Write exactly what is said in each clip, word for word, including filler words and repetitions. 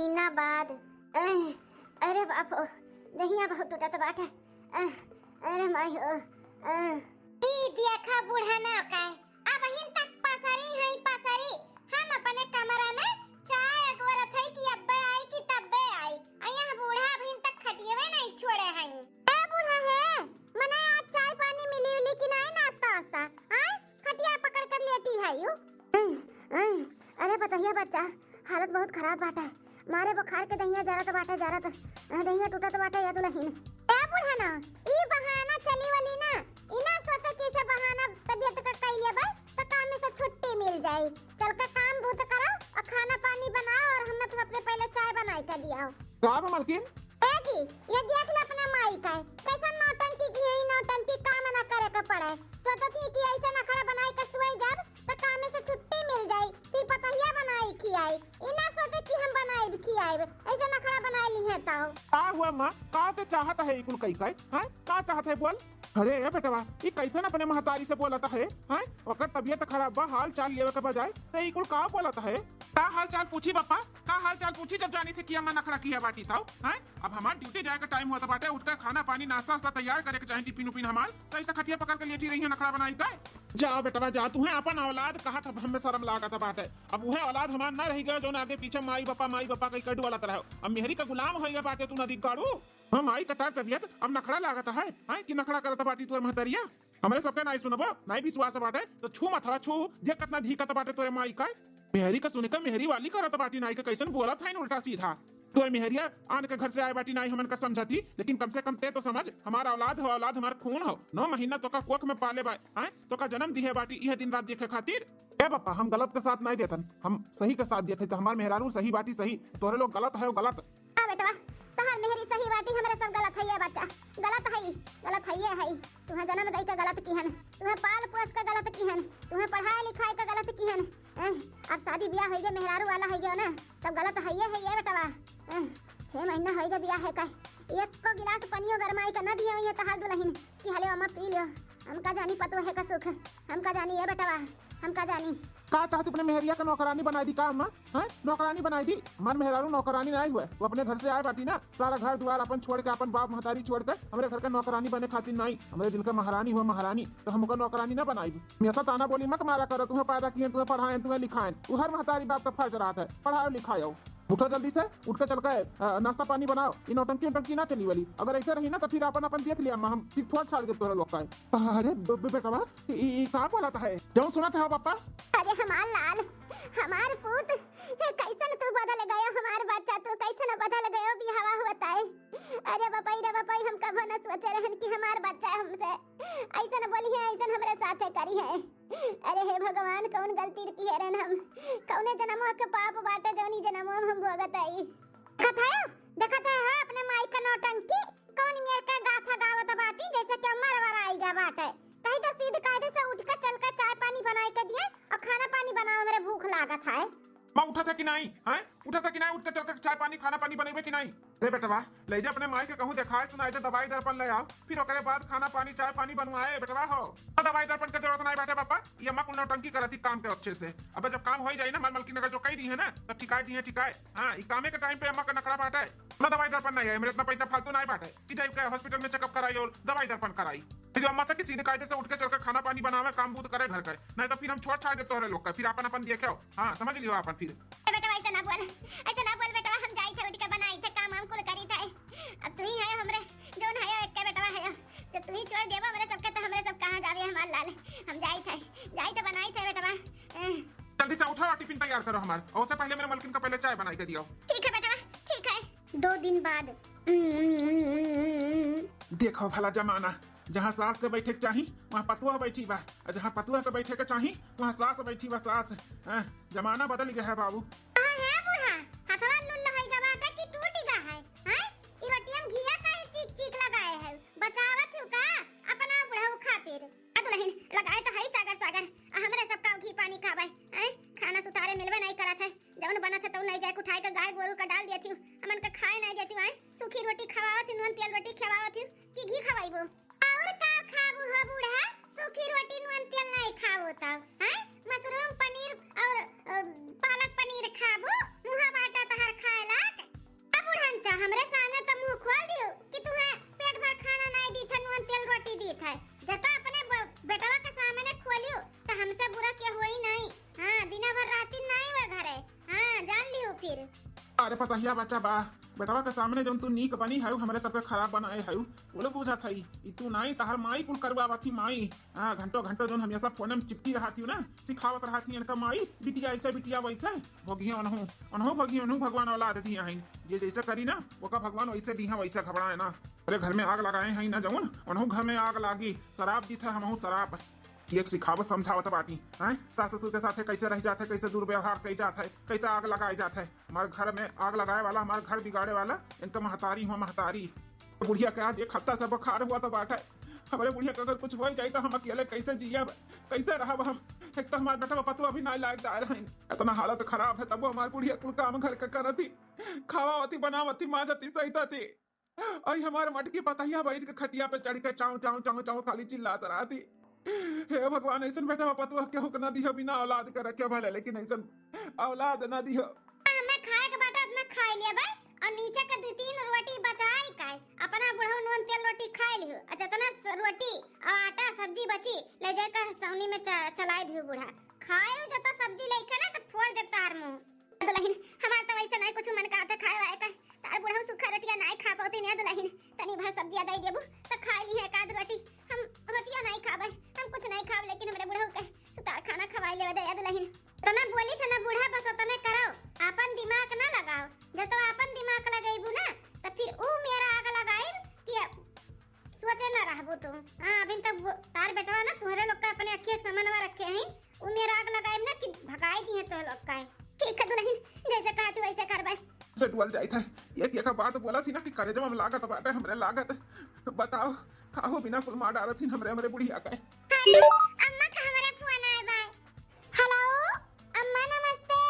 इना बाद, अह, अरे बाप हो, दहिया बहुत टूटत बाटे। अह, अरे माई हो, अह। ई देखा बूढ़ा ना का, अबहिन तक पसरी है पसरी। हम अपने कमरा में चाय अगोरत है कि अब्बे आई कि तब्बे आई। आ यहाँ बूढ़ा अबहिन तक खटियवे नहीं छोड़े हैं। ए बूढ़ा है, मने आज चाय पानी मिली उली कि नहीं, नाश्ता वास्ता? आय, खटिया पकड़ कर लेटी है यू। अह, अह, अरे बतहिया बच्चा, हालत बहुत खराब बाटे। मारे बुखार के दहिया जरत बाटे, जरत, अह, दहिया टूटत बाटे या दुलहिन। ए बूढ़ा ना, ई बहाना चली वाली ना, ई ना सोचो कि इसे बहाना तबियत का कइले बा, तो काम में से छुट्टी मिल जाई। चल के काम बूत करो और खाना पानी बनाओ और हमें सबसे पहले चाय बनाई के दियाओ। का बा मलकिन? ए जी, ये देख ले अपने माई का, कैसन नौटंकी की है, ई नौटंकी काम ना करे के पड़े। सोचत ही कि ऐसे नखड़ा बनाई के सोई जाब, तो काम में से छुट्टी मिल जाई, फिर पतहिया बनाई खियाई। ई ना सोचे कि हम बनाई खियाई, ऐसे नखड़ा बनाई ली है तो। का हुआ माँ, का ते चाहत है ई कुल कई कई, हैं? का चाहत है बोल? अरे ए बेटवा, ई कैसन अपने महतारी से बोलत है, हैं? ओकर तबियत खराब बा, हाल चाल लेवे के बजाय ते ई कुल का बोलत है? का हाल चाल पूछी बप्पा, का हाल चाल पूछी, जब जानी थे कि अम्मा नखड़ा किया बाटी था, हैं? अब हमार ड्यूटी जाए का टाइम होत बाटे, उठ के खाना पानी नाश्ता वास्ता तैयार करे के चाही, टिफिन उफिन हमार, तो ऐसा खटिया पकड़ के लेटी रही है नखड़ा बनाई का? जा बेटवा जा, तुहे अपन औलाद कहत अब हमें शर्म लागत बाटे। अब उहे औलाद हमार ना रही गयो, जौन आगे पीछे माई बापा, माई बापा कई कई डुआलत रहो। अब मेहरी का गुलाम होइगा बाटे तू नदी काड़ू। हाँ माई कतार तबियत अब नखड़ा लागत है, हैं कि नखड़ा करत बाटी तोर महतरिया? हमरे सबके नाई सुनबो, नाई विश्वास बाटे, तो छू मथवा छू, देख कितना धीकत बाटे तोरे माई का। मेहरी का सुन के मेहरी वाली करत बाटी नाई के, कैसन बोलत है उल्टा सीधा। तोर मेहरिया आन के घर से आए बाटी नाई हमन का समझती, लेकिन कम से कम ते तो समझ, हमार औलाद हो, औलाद हमार खून हो, नौ महीना तोका कोख में पाले बाय, हैं? तोका जन्म दिहे बाटी यह दिन रात देखे खातिर। ए बापा, हम गलत के साथ नाई देतन, हम सही के साथ देते, तो हमार मेहरारू सही बाटी सही, तोरे लोग गलत है गलत। हाँ बेटवा, तोहार मेहरी सही बाटी, हमरे सब गलत है ये बच्चा, गलत है, गलत है ये है। तुम्हें जन्म दई के गलत किहन, तुम्हें पाल पोस के गलत किहन, तुम्हें पढ़ाई लिखाई के गलत किहन। एह, अब शादी ब्याह होइगे, मेहरारू वाला होइगे ना, तब गलत है ये है ये बेटवा। एह, छह महीना होइगे ब्याह है का, एको गिलास पनियो गरमाई के न दिए ये तोहार दुलहिन कि हले अम्मा पी लियो। हम का जानी पतोहे का सुख, हम का जानी ये बेटवा, हम का जानी। का चाहत अपने मेहरिया के नौकरानी बनाई दी का अम्मा? हैं? नौकरानी बनाई दी? हमार मेहरारू नौकरानी नाई हुए, वो अपने घर से आए बाटी ना, सारा घर दुआर अपन छोड़ के, अपन बाप महतारी छोड़ के हमरे घर के नौकरानी बने खातिर नाई, हमरे दिल के महारानी हुए महारानी, तो हम ओकर नौकरानी ना बनाई। हमेशा ताना बोली मत मारा करो, तुम्हें पैदा किए, तुम्हें पढ़ाए, तुम्हें लिखाए, वो हर महतारी बाप का फर्ज रहत है, पढ़ाओ लिखाओ। उठो जल्दी से, उठ के चल के, अ, नाश्ता पानी बनाओ, ये नौटंकी उटंकी ना चली वाली। अगर ऐसे रही ना तो फिर अपन अपन देख लिया अम्मा, हम फिर छोड़ छाड़ के तोरा लोग का है। अरे बे-, बे-, बेटवा, ई, ई का बोलत है? जौन सुनत है पापा? अरे हमार लाल, हमार पूत, कैसन तू बदल गयो हमार बच्चा, तू कैसन बदल गयो बियाहवा होत है। अरे बपई रे बपई, हम कभो न सोचे रहन कि हमार बच्चा हमसे ऐसन बोली है, ऐसन हमरे साथे करी है। अरे हे भगवान, कौन गलती किहे रहन हम, कौने जन्मवा के पाप बाटे जौनी जन्मवा में हम भोगत आई। देखत है, देखत है, है अपने माई का नौटंकी, कौन मेर का गाथा गावत बाटी, जैसे कि मरवर आई गा बाटे। कही तो सीध कायदे से उठ के चल के चाय पानी बनाई के दिए और खाना पानी बनावे, मेरे भूख लागत है। माँ उठा था कि नहीं, हैं? उठा था कि नहीं, उठ के चल के चाय पानी खाना पानी बनेबे कि नहीं? रे बेटवा, ले जा अपने माई के कहूँ देखाए सुनाए दे, दवाई दर्पण ले आओ, फिर ओकरे बाद खाना पानी चाय पानी बनवाए बेटवा हो। तो दवाई दर्पण के जरूरत नहीं बाटे पापा, ये अम्मा कुल नौटंकी करती काम के अच्छे से। अब जब काम हो ही जाई ना, माल मलकिन अगर जो कही दी है ना, तब ठिकाए दी है ठिकाए। हाँ, ई कामे के टाइम पे अम्मा का नखड़ा बाटे। ना दवाई दर्पण नहीं है, मेरे इतना पैसा फालतू नहीं बाटे कि जाई के हॉस्पिटल में चेकअप कराई और दवाई दर्पण कराई। फिर अम्मा से कि सीधे कायदे से उठ के चल के खाना पानी बनावे, काम बूत करे घर का, नहीं तो फिर हम छोड़ छाड़ दे तोहरे लोग का, फिर अपन अपन देखे हो। हाँ, समझ लियो अपन फिर। ए बेटा, ऐसे ना बोल, ऐसे ना बोल बेटा, हम जाई थे उठ के बनाई थे, काम हम कुल करी थे। अब तू ही है हमरे, जौन है एक के बेटवा है, जब तू ही छोड़ देबो हमरे सबके तो हमरे सब कहाँ जावे हमार लाल। हम जाई थे, जाई थे बनाई थे बेटवा। एह। जल्दी से उठाओ, टिफिन तैयार करो हमार, और उससे पहले मेरे मलकिन का पहले चाय बनाई के दियो। ठीक है बेटवा, ठीक है। दो दिन बाद। देखो भला जमाना, जहाँ सास के बैठे के चाही, वहाँ पतुआ बैठी बा, और जहाँ पतुआ के बैठे के चाही, वहाँ सास बैठी बा, सास। हैं, जमाना बदल गया है बाबू। हाँ, हे बूढ़ा, हथवा लुल्ल होई गवा था कि टूट गा है, हैं? ई रोटिया में घिया काहे चीक चीक लगाए है? बचावत हो का अपना बुढ़ऊ खातिर? आ दुलहिन, लगाए तो हई सागर सागर, आ हमरे सबका घी पानी खावे, हैं? खाना सुतारे मिलबे नहीं करत है, जौन बनत है तौन ले जाए उठाए के गाय गोरू का डाल देती हूँ, हमन के खाए नहीं देती हूँ, हैं? सूखी रोटी खवावत हूँ, नून तेल रोटी खवावत हूँ कि घी खवाइबो? और का खाबू हो बूढ़ा? सूखी रोटी नून तेल नहीं खाबू तब, हैं? मशरूम पनीर और, अ, पालक पनीर खाबू? मुँह बाटा तहार खाए लाग? हमरे सामने त मुँह खोल दियो कि तुहे पेट भर खाना नाहीं दीत है, नून तेल रोटी दीत है। जब त अपने ब-, बेटवा के सामने खोलियो त हमसे बुरा के होई नाहीं। हाँ, दिना भर रहती नाहीं वे घरे। हाँ, जान लियो फिर। अरे पतहिया बच्चा बा, बेटवा के सामने जौन तू नीक बनी है, हमरे सबके खराब बनाए है, वो लोग बुझत है। ई तू नाहीं, तहर माई कुल करवावत ही माई। हाँ, घंटो घंटो जौन हमेशा फोन में चिपकी रहत ही ना, सिखावत रहत ही इनका माई, बिटिया ऐसे, बिटिया वैसे। भोगिए ओनहु, ओनहु भोगिए, ओनहु भगवान औलाद दिया है। जे जैसे करी ना, ओका भगवान वैसे दिया, वैसे घबराए ना। अरे घर में आग लगाए हैं ना जौन, ओनहु घर में आग लागी। शराब दीत है हमहू शराब। कि एक सिखावत समझावत बाटी, हैं? सास ससुर के साथे कैसे रह जात है, कैसे दुर्व्यवहार कई जात है, कैसे आग लगाए जात है। हमारे घर में आग लगाए वाला, हमारे घर बिगाड़े वाला, इनका महतारी हुआ महतारी। बुढ़िया के आज एक हफ्ता से बुखार हुआ तो बाटे। हमरे बुढ़िया के अगर कुछ हो जाई तो हम अकेले कैसे जियब, कैसे रहब हम? एक तो हमार बेटा पतुआ भी नाहीं लायकदार हईन, इतना हालत खराब है, तबो हमार बुढ़िया कुल काम घर के करत ही, खावावत ही, बनावत ही, माजत ही, सहितत ही। आई हमार मटकी पतहिया बैठ के खटिया पे चढ़ के चाव चाव चाव चाव खाली चिल्लात रहत ही। हे भगवान, ऐसन बेटा पतुआ केहू के ना दिहो, बिना औलाद के रखे भले, लेकिन ऐसन औलाद ना दिहो। हमें खाए के बाटे उतना खाए लिया भाई, और नीचे के दो तीन रोटी बचाई काहे, अपना बुढ़ऊ नून तेल रोटी खाए लियो, और जितना स-, रोटी और आटा सब्जी बची ले जाए का सौनी में च-, चलाए दियो बूढ़ा। खाए जता सब्जी लेके ना तो फोड़ दे तार मुंह। दुलहिन, हमार तो वैसे नहीं कुछ मन कहत है खाए वाए का, तार बुढ़ऊ सूखा रोटिया नहीं खा पावती ने दुलहिन, तनी भर सब्जिया दे देबू तो खाए ली है एक आध रोटी। हम रोटिया नहीं खाबे, हम कुछ नहीं खाब, लेकिन हमरे बुढ़ऊ के सुतार खाना खवाए लेवे दे दुलहिन। तना बोली तना बूढ़ा बस तने करो, आपन दिमाग ना लगाओ। जब तो आपन दिमाग लगेबू ना तो फिर ऊ मेरा आग लगाइब कि सोचे ना रहबू तू। हाँ, अभी तक वो तार बेटवा ना तुम्हारे लोग का अपने अखिया के सामनवा रखे हैं, ऊ मेरा आग लगाइब ना कि भगाई दिए तो लोग का है। ठीक है दुलहिन, जैसे कहा तू वैसे करबे। से डुअल जाइत है, एक एक बात बोला थी ना कि करेजवा में लागत बाटे हमरे लागत। बताओ, काहो बिना कुल मार डारत थी हमरे, हमरे बुढ़िया का। हेलो, अम्मा का हमरे फोन आए बा। हेलो, अम्मा नमस्ते।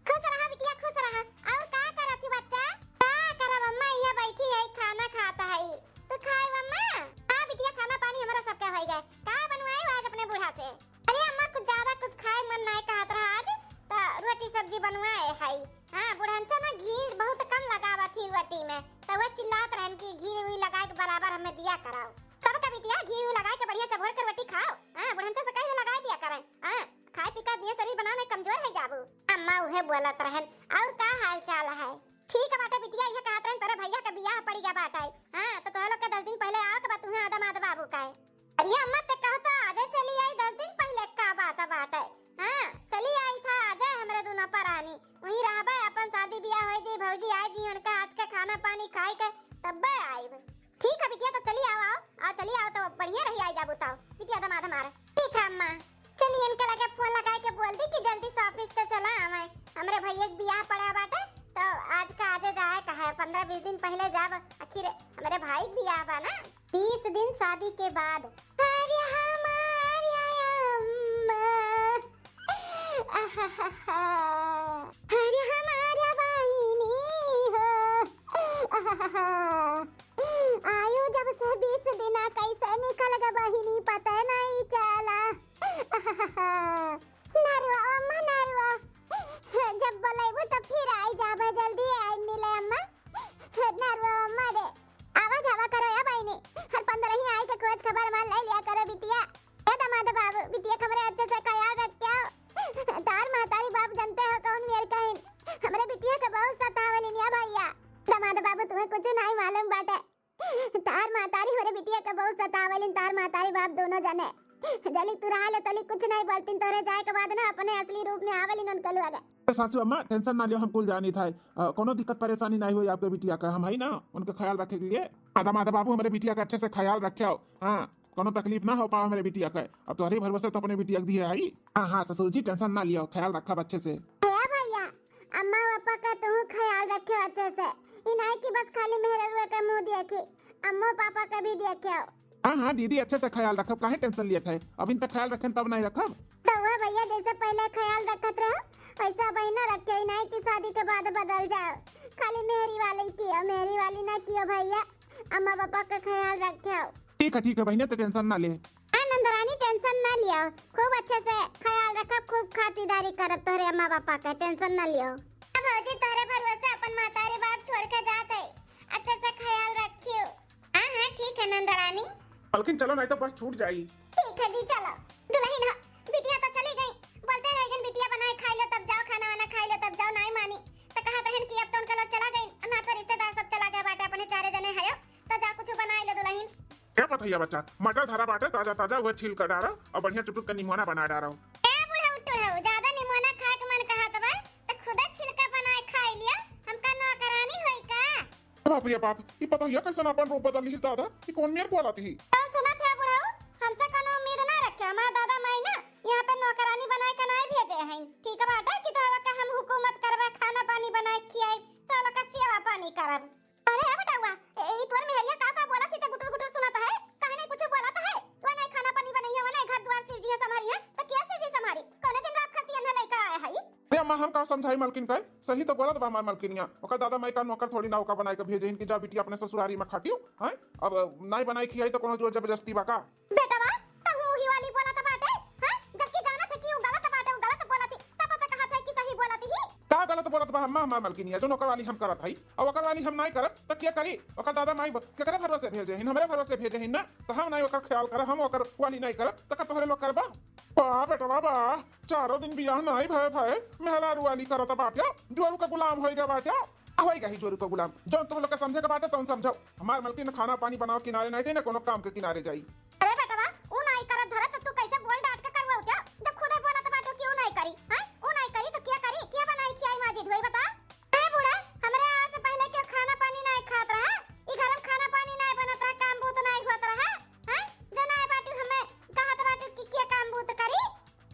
खुश रहा बिटिया, खुश रहा। और का करत ही बच्चा? का करब अम्मा, इहाँ बैठी है, खाना खात है। तू खाए अम्मा? हाँ बिटिया, खाना पानी हमारा सबका हो गए। का बनवाए हो आज अपने बूढ़ा से? अरे अम्मा, कुछ ज्यादा कुछ खाए मन नहीं कहत रहा आज, तो रोटी सब्जी बनवाए है। हाँ, बुढ़नचा ना घी बहुत कम लगावत ही रोटी में, तो वह चिल्लात रहन कि घी वी लगाए के बराबर हमें दिया कराओ। तब का बिटिया घी वी लगाए के बढ़िया चबोर के रोटी खाओ। हाँ, बुढ़नचा से कह दे लगाए दिया करें। हाँ, खाए पी का दिए शरीर बना नहीं कमजोर है जाबू। अम्मा उहे बोलत रहन, और का हाल चाल है? ठीक बाटे बिटिया, इहे कहत रहन तोरे भैया के बियाह पड़ी गा बाटे। हाँ, तो तोहे लोग के दस दिन पहले आवे के बा तुहे आदम आदम बाबू का है। अरे अम्मा, ते कहो तो आजे चली आई, दस दिन पहले का बात बाटे। हाँ, चली आई था आजे हमरे दूनो परानी, वहीं रहबे, अपन शादी बियाह होई दी, भौजी आई दी, उनका हाथ के खाना पानी खाई के तब्बे आईब। ठीक है बिटिया, तो चली आओ, आओ, आओ, चली आओ, तो बढ़िया रही आई जाबू तो बिटिया दमाद हमारे। ठीक है अम्मा, चली इनके लगे फोन लगाए के बोल दी कि जल्दी से ऑफिस से चला आवे, हमरे भैया के बियाह पड़ा बाटे, तो आज का आजे जाए कहा है, पन्द्रह बीस दिन पहले जाब, आखिर हमरे भाई के बियाह बा ना। बीस दिन शादी के बाद। अरे हमार अम्मा, आहाहा, अरे हमार बहिनी हो, आहाहा, आयु जब से बीस दिना कैसे निकल गा बहिनी, पता नहीं चला। आहाहा, नरवा अम्मा नरवा, जब बोलेबू तो फिर आई जाबे, जल्दी आई मिले अम्मा। नरवा अम्मा रे, आवा जावा करो या बहिनी, हर पन्द्रह ही आई के खोज खबर मान ले लिया करो बिटिया। ए दमाद बाबू, बिटिया के हमरे अच्छे से ख्याल रखियो। तार महतारी बाप जानते हो कौन मेर कहिन, हमरे बिटिया के बहुत सतावलिन या भैया। दमाद बाबू, तुम्हें कुछ नहीं मालूम बाटे, तार महतारी हमरे बिटिया के बहुत सतावलिन, तार महतारी बाप दोनों जने। जली तू रहा ले तली कुछ नहीं बोलतिन, तोरे जाए के बाद ना अपने असली रूप में आवेलिन उनके लगे। अरे सासू अम्मा, टेंशन ना लियो, हम कुल जानी था। अ, कोनो दिक्कत परेशानी नहीं हुई आपके बिटिया का, हम है ना उनका ख्याल रखे के लिए। आदम आदम बाबू, हमरे बिटिया का अच्छे से ख्याल रखियो। हाँ, कोनो तकलीफ ना हो पाओ हमरे बिटिया का। अब तोहरे भरोसे तो अपने बिटिया के दिए आई। हाँ हाँ ससुर जी, टेंशन ना लियो, ख्याल रखब अच्छे से। हे भैया, अम्मा पापा का तू ख्याल रखियो अच्छे से। ई नहीं कि बस खाली मेहररुआ का मुंह देखी, अम्मा पापा का भी देखियो। हाँ हाँ दीदी, अच्छे से ख्याल रखब, काहे टेंशन लियत है? अभी तक ख्याल रखेन तब नहीं रखब। तो वह भैया जैसे पहले ख्याल रखत रहो वैसा अबहिनो रखे, नहीं कि शादी के बाद बदल जाओ। खाली मेहरी वाली कियो, मेहरी वाली ना कियो भैया, अम्मा पापा का ख्याल रखियो। ठीक है ठीक है बहिने, तो टेंशन ना ले। आ नंदरानी टेंशन ना लियो, खूब अच्छे से ख्याल रखब, खूब खातिरदारी करब तोहरे अम्मा पापा का, टेंशन ना लियो। अब भौजी तोहरे भरोसे अपन महतारी बाप छोड़ के जात है, मलकिन चलो, नाहीं तो बस छूट जाई। ठीक है जी, चलो। दुलहिन ह, बिटिया तो चली गई, बोलते रह गई, "बिटिया बनाए खाई लो, तब जाओ, खाना वाना खाई लो, तब जाओ।" नाहीं मानी, तो कहत रहन कि अब तो उनका लोग चला गई, नाता रिश्तेदार सब चला गया बाटे, अपने चारे जने हयो, तो जा कुछ बनाई लो दुलहिन। ए पथैया बच्चा, मटर धरा बाटे ताजा ताजा, उहे छील कर डारो और बढ़िया चुटुक के निमोना बना डारो। ए बुढ़ऊ टुढ़ऊ, ज्यादा निमोना खाए के मन कहत बा, तो खुदे छिलका बनाए खाई लियो, हमका नौकरानी होई का? बाप रे बाप, ई पतोहिया कैसन आपन रूप बदल लिहिस दादा, ई कौन मेर बोलत ही? तो सुनत है बुढ़ऊ, हमसे कोनो उम्मीद ना रखे, हमार दादा माई ना यहाँ पे नौकरानी बनाए के नाई भेजे हैं। ठीक बाटे कि तोहरा के हम हुकूमत करबे, खाना पानी बनाए खियाई, तोहरा के सेवा पानी करब। अरे ए बेटउआ, ए, ई तोर मेहरिया का का बोलत ही ते गुटुर गुटुर सुनत है, काहे नहीं कुछ बोलत है? तू नहीं खाना पानी बनइया, वो नहीं घर द्वार सिरजिया संभारिया, तो क्या सिरजी संभारी? कौने दिन रात खाती अन्ना लइका आए है? अरे अम्मा, हम का समझाई मलकिन का? सही तो बोलत बा हमार मलकिनिया। ओकर दादा माई का नौकर थोड़ी ना ओका बनाए के भेजे हिन कि जा बिटिया अपने ससुरारी में खाटियो, हैं? अब नाई बनाई खियाई तो कोनो जोर जबरदस्ती बा का? बेटवा, तहू ही वाली बोलत बाटे, हैं? जबकि जानत है कि उ गलत बाटे, उ गलत बोलत ही, तब तो कहत है कि सही बोलत ही। का गलत बोलत बा अम्मा हमार मलकिनिया? जो नौकर वाली हम करत हई, अब ओकर वाली हम नाई करब, त के करी? ओकर दादा माई ब-, केकरे भरोसे भेजे हिन? हमरे भरोसे भेजे हिन ना, त हम नाई ओकर ख्याल करब, हम ओकर वाली नाई करब, त का तोहरे लोग करबा? वाह बेटवा वाह, चारों दिन बियाह नाई भय भय मेहरारू वाली करत बाट्या, जोरू का गुलाम होई गया बाट्या। आ होई गया ही जोरू का गुलाम, जौन तुम लोग के समझे के बाटे तौन समझो। हमार मलकिन न खाना पानी बनाओ किनारे नाई जाई, ना कोनो काम के किनारे जाई। अरे बेटवा, उ नाई करत धरत त तू कैसे बोल डांट के करवाऊ त्या? जब खुदे बोलत बाटू कि उ नाई करी, हैं? उ नाई करी त क्या करी? क्या बनाई खियाई माजी धोई बता? ए बूढ़ा, हमरे आवे से पहले क्यों खाना पानी नाई खात रहा? ई घर में खाना पानी नाई बनत रहा, काम बूत नाई होत रहा, हैं? जो नाई बाटू हमें कहत बाटू कि क्या काम बूत करी?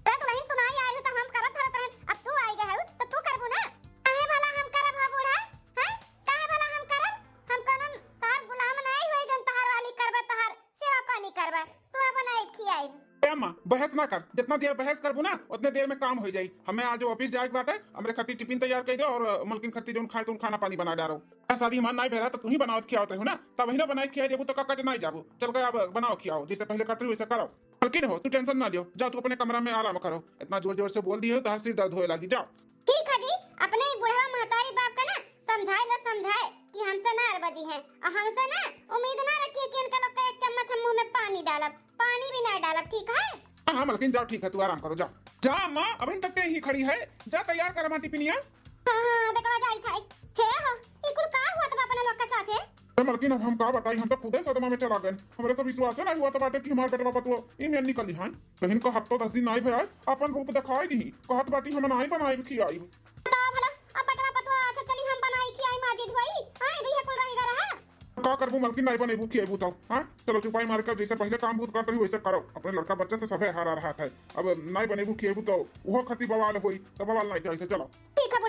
अरे दुलहिन, तू नाई आई हो त हम करत धरत रहन, अब तू आई गए हो त तू करबू ना? काहे भला हम करब हो बूढ़ा, हैं? काहे भला हम करब? हम कौनो तार गुलाम नाई होई जौन तहार वाली करबे, तहार सेवा पानी करबे, तू अपन आई खियाई। ए अम्मा, बहस ना कर, जितना देर बहस करबू ना उतने देर में काम हो जाई। हमें आज ऑफिस जाए के बाटे, हमरे खातिर टिफिन तैयार कर दो और मलकिन खातिर जौन खाए तो खाना पानी बना डारो। शादी हमार नाई भेरा त तू ही बनावत खियावत रहो ना, तब ही ना बनाए खियाई देबू तो का कट नाई जाबू। चल गए अब बनाओ खियाओ, जैसे पहले करते रहो वैसे करो। मलकिन हो, तू टेंशन ना लियो, जाओ तू अपने कमरा में आराम करो। इतना जोर जोर से बोल दिए हो तो हर सिर दर्द होए लागी, जाओ। ठीक है जी, अपने ही बुढ़वा महतारी बाप का ना समझाए लो, समझाए कि हमसे ना अरबजी हैं और हमसे ना उम्मीद ना रखिए कि इनका लोग का एक चम्मच हम मुंह में पानी डालब, पानी भी ना डालब, ठीक है? हाँ हाँ मलकिन, जाओ, ठीक है, तू आराम करो, जाओ। जा अम्मा, अभी तक ते ही खड़ी है, जा तैयार कर हमार टिफिनिया। हाँ हाँ बेटवा, जाई थाई। हे हो, ई कुल का हुआ तब अपने लोग के साथ है? ए मलकिन, अब हम का बताई, हम तो खुदे सदमा में चला गए। हमरे तो विश्वासे नहीं हुआ बाटे कि हमार बेटवा पतुआ ई मेर निकली हैं। लेकिन का हफ्तो दस दिन नाई भे आए, अपन रूप दिखाई दी, कहत बाटी हम नाई बनाई खियाई। बताओ भला, अब बेटवा पतुआ अच्छा चली हम बनाई खियाई माजिद होई, हाँ, ई भैया कुल रहेगा रहा। का करबू मलकिन, नाई बनेबू खियाबू तो, हाँ? चलो चुपाई मार कर जैसे पहले काम बूत करत रही वैसे करो, अपने लड़का बच्चे से सभे हारा रहा था। अब नाई बनेबू खियाबू तो उहो खती बवाल होई, तो बवाल नहीं चाहिए, चलो। ठीक है